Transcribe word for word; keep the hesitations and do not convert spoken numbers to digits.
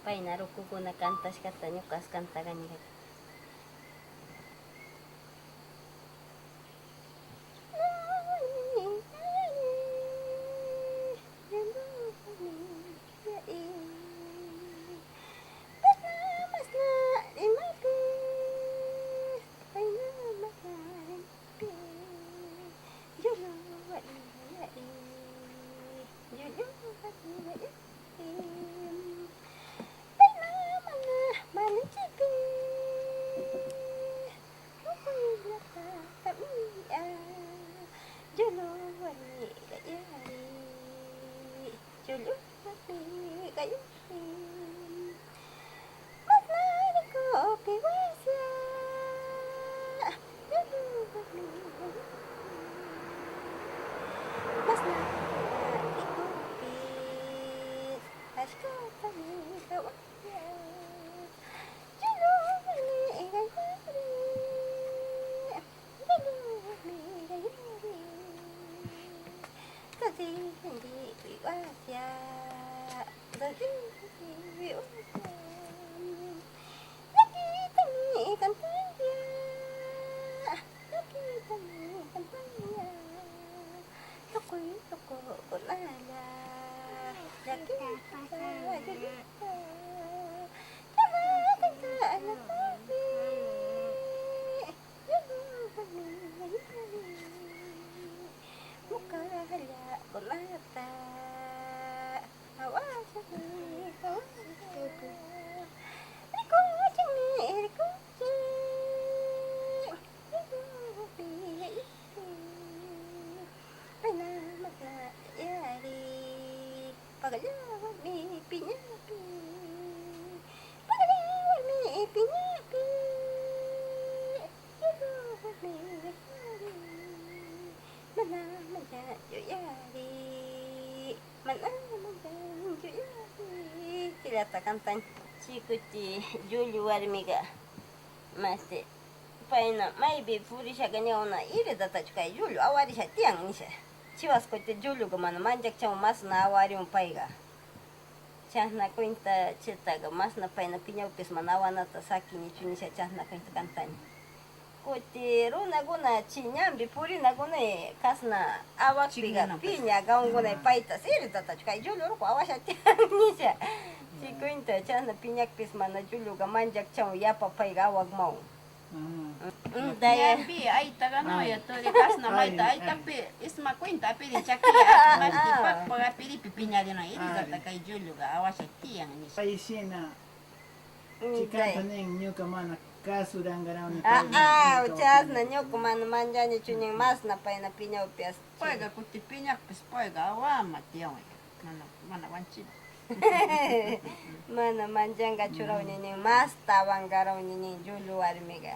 Payna rukukuna kantashkata ñukas kantagani. Mana rikupi wasya, mana rikupi, ashkatami hawasya. Llullu warmi qayari, llullu warmi qayari, rurilla rurilla wasya, rurilla rurilla wasya. Llakitami kantaya, llakitami kantaya. Tukuy tukukunalla llakita, llakita. Llakita, llakita. Mukallakunata hawashani, hawashani. Rikuchinmi, rikuchin. Rikupi, rikupi. Payna mana yari. Pagalla warmi piñapi. Pagalla warmi piñapi. Mana manchañachu yari, mana manchañachu yari. Chilata kantan chikuchi llullu warmiga. Masti, payna maypi purishaga ñawna iridatachu kay llullu awarisha tiyan nisha. Chiwas kuti llulluga mana manchakchamun masna awarimun payga. Chasna cuenta chitaga masna payna piñawpis mana awanata sakin nichu nisha chasna cuenta kantaña. Kuti runaguna chi ñanpi purinaguna kasna awakpiga piña gawanguna paytas iritatachu kay llullu urku awasha tiyan nisha. Chi cuenta chasna piñakpis mana llulluga manchakchamun yapa payga awakmawan. Ñanpi aytaga no ya turi kasna mayta aytapi isma cuenta apiri chakiya, maypi pakpaga apiripi piñarina iridata kay llulluga awasha tiyan nisha. Ay, shina. Chikanta nin, ñuka mana kasurangaraw nin. Chasna ñuka mana manchañachu nin, masna payna piñawpi asti. Payga kuti piñakpis payga awama tiyan, mana, mana wanchina. Mana manchangachu raw nin, masta awangaraw nin llullu warmiga.